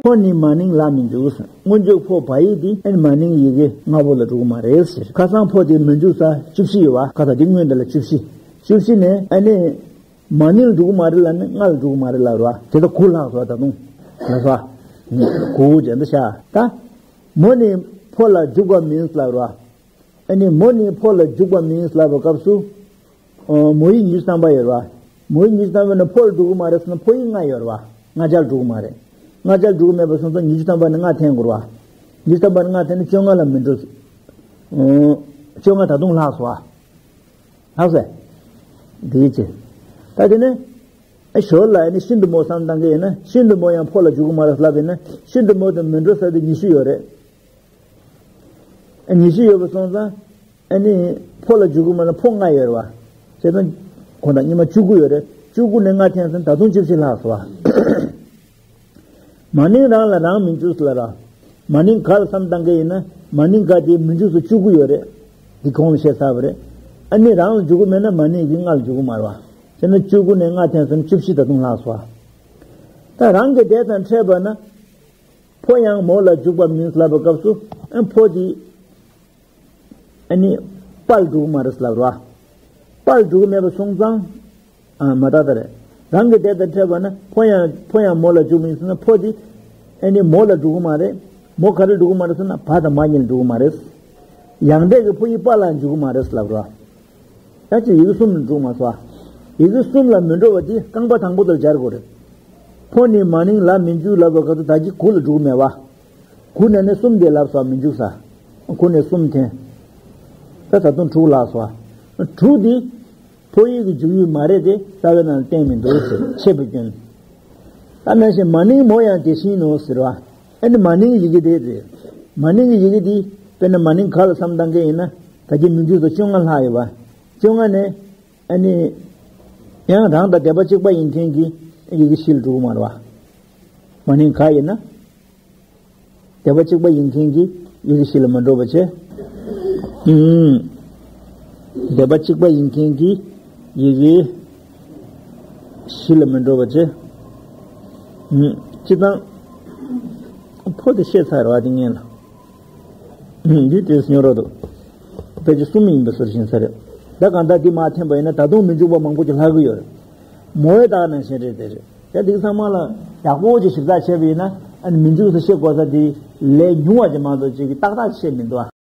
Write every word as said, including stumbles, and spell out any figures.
ཕོ་ནི་མ་ནིང་ལ་མི་འཇུག། སྔོན་འཇུག་ཕོ་བ་ཡིག་དེ་ཨ་ནི་མ་ནིང་ཡི་གེ་ལྔ་པོ་ལ་འགྲོ་གི་མ་རེད་ཟེར། ཁ་སང་ཕོ་དེ་མི་འཇུག་ས་བཅུ་བཞི་ཡོད་བ། ཁ་སང་དེ་སྔོན་དེ་ལ་བཅུ་བཞི། བཅུ་བཞི་ནས་ཨ་ནི་མ་ནིང་ལ་འགྲོ་གི་མ་རེད་ལབ་ནི་ལྔ་ལ་འགྲོ་གི་མ་རེད་ལབ་རེད་བ། དེ་ལྟར་དགུ་ལྷག་སོང་ད་དུང་ལ་སོ། དགུ་བྱས་འདི་ཤ་ད། མོ་ནི་ཕོ་ལ་འཇུག་པ་མིན་ལབ་རེད་བ། ཨ་ནི་མོ་ནི་ཕོ་ལ་འཇུག་པ་མིན་ལབ་པའི་སྐབས་སུ། ཨོ། མོ་ཡིག་ཉི་ཤུ་ཐམ་པ་ཡོད་རེད་བ། མོ་ཡིག་ཉི་ཤུ་ཐམ་པ་ནི་ཕོ་ལ་འགྲོ་གི་མ་རེད་ཟེར་ན་ཕོ་ཡིག་ལྔ་ཡོད་རེད་བ། ལྔ་ཆར་འགྲོ་གི་མ་རེད། ལྔ་ཆར་འགྲོ་གི་མེད་པ་སོང་ཙང་ཉི་ཤུ་ཐམ་པ་ནི་ལྔ་འཐེན་དགོས་རེད་བ། ཉི་ཤུ་ཐམ་པ་ནི་ལྔ་འཐེན་ན་བཅོ་ལྔ་ལ་མི་འགྲོ། ཨོ། བཅོ་ལྔ་ད་དུང་ལྷག་སོང་བ། ལྷག་སོང་། དེའི་ཕྱིར། ད་དེ་ནི། ཨ་ཞོར་ལ་ཨ་ནི་ཤིན་ཏུ་མོ་བསམ་བཏང་གི་ཡིན་ན་ཤིན་ཏུ་མོ་ཡང་ཕོ་ལ་འཇུག་གི་མ་རེད་ལབ་ཡིན་ན་ཤིན་ཏུ་མོ་དང་མི་འགྲོ་ས་དེ་ཉི་ཤུ་ཡོད་རེད། ཉི་ཤུ་ཡོད་པ་སོང་ཙང་ཨ་ནི་ཕོ་ལ་འཇུག་གི་མ་ལ་ཕོ་ལྔ་ཡོད་རེད་བ། བྱས་ཙང་ཁོ་ན་ཉི་མ་བཅུ་དགུ་ཡོད་རེད། བཅུ་དགུ་ནས་ལྔ་འཐེན་སོང་ད་དུང་བཅུ་བཞི་ལྷག་སོང་བ། མ་ནིང་རང་ལ་རང་མི་འཇུག་ལབ་ར། མ་ནིང་ག་ལ་བསམ་བཏང་གི་ཡིན་ན་མ་ནིང་ག་དེ་མི་འཇུག་སུ་བཅུ་དགུ་ཡོད་རེད། འདི་གོང་ལ་བཤད་ཚར་བ་རེད། ཨ་ནི་རང་ལ་འཇུག་གི་མེད་ན་མ་ནིང་གི་ལྔ་ལ་འཇུག་གི་མ་རེད་བ། བྱས་ན་བཅུ་དགུ་ནས་ལྔ་འཐེན་སོང་བཅུ་བཞི་ད་དུང་ལྷག་སོང་བ། ད་རང་གི་དེ་དང་འཕྲད་པ་ན། ཕོ་ཡང་མོ་ལ་འཇུག་པ་མིན་ལབ་པའི་སྐབས་སུ་ཨ་ཕོ་དེ་ཨ་ནི་པ་ལ་འགྲོ་གི་མ་རེད་ལབ་རེད་བ། པ་ལ་འགྲོ་གི་མེད་པ་སོང་ཙང་ཨ་མ་ད་ད་རེད། རང་གི་དེ་དང་འཕྲད་པ་ན་ཕོ་ཡང་ཕོ་ཡང་མོ་ལ་འཇུག་མིན་ཟེར་ན་ཕོ་དེ་ཨ་ནི་མོ་ལ་འགྲོ་གི་མ་རེད། མོ་ག་རེ་ལ་འགྲོ་གི་མ་རེད་ཟེར་ན་བ་དང་མ་གཉིས་ལ་འགྲོ་གི་མ་རེད། ཡང་འདས་ཀྱི་ཕོ་ཡིག་པ་ལ་འཇུག་གི་མ་རེད་ལབ་རེད་བ། ད་ཅི་ཡི་གེ་གསུམ་ལ་འགྲོ་མ་སོང་བ། ཡི་གེ་གསུམ་ལ་མི་འགྲོ་བ་དེ་རྐང་པ་དང་པོ་དེ་ལ་སྦྱར་དགོས་རེད། ཕོ་ནི་མ་ནིང་ལ་མི་འཇུག་ལབ་པའི་སྐབས་སུ་ད་ཅི་དགུ་ལ་འགྲོ་གི་མེད་བ། དགུ་ནས་ནི་གསུམ་དེ་ལབ་སོང་མི་འཇུག་ས། དགུ་ནས་གསུམ་འཐེན། ད་ད་དུང་དྲུག་ལྷག་སོང་བ། དྲུག་དེ་ཕོ་ཡིག་གི་འཇུག་ཡུལ་མ་རེད་དེ་རྩ་བའི་ནང་ལ་བསྟན་མི་འདུག་ཟེར་ཆད་པའི་སྐྱོན། ད་ནང་བཞིན་མ་ནིང་མོ་ཡང་དེ་བཞིན་ནོ་ཟེར་བ། ཨ་ནི་མ་ནིང་གི་ཡི་གེ་དེ་རེད། མ་ནིང་གི་ཡི་གེ་དེ་དཔེར་ན་མ་ནིང་ག་ལ་བསམ་བཏང་གི་ཡིན་ན་ད་ཀྱི་མི་འཇུག་ས་བཅོ་ལྔ་ལྷག་ཡོད་བ། བཅོ་ལྔ་ནས་ཨ་ནི་ཡང་རང་དང་སྡེ་པ་གཅིག་པ་ཡིན་མཁན་གྱི་ཡི་གེ་བཞི་ལ་འགྲོ་གི་མ་རེད་བ། མ་ནིང་ག་ཡིན་ན། སྡེ་པ་གཅིག་པ་ཡིན་མཁན་གྱི་ཡི་གེ་བཞི་ལ་མི་འགྲོ་བ་བྱས། ཨུམ། སྡེ་པ་གཅིག་པ་ཡིན་མཁན་གྱི་ཡི་གེ་བཞི་ལ་མི་འགྲོ་བ་བྱས། ཨུམ། སྤྱིར་བཏང་ཕོ་དེ་བཤད་ཚར་བ་དེ་ངན་ལ། ཨུམ། འདི་དེ་སྨྱོ་རོགས་འདུག་ཕལ་ཆེར་གསུམ་ཡིན་པའི་ཟུར་ཕྱིན་ས་རེད། ད་གང་ལྟར་འདི་མ་འཐེན་པ་ཡིན་ན་ད་དུང་མི་འཇུག་པ་མང་པོ་ཅིག་ལྷག་གི་ཡོད་རེད། མོའི་རྟགས་ནང་བཞིན་རེད་དེ་རེད། ཡ་འདི་ཚང་མ་ལ་ཡག་པོ་ཅིག་ཞིབ་ཚགས་བྱས་པ་ཡིན་ན་ཨ་ནི་མི་འཇུག་ས་བཤད་དགོས་ས་དེ་ལས་ཉུང་བ་ཅིག་མ་གཏོགས་ཅིག་གི་ཏག་ཏག་བཤད་མི་འདུག་ཨ།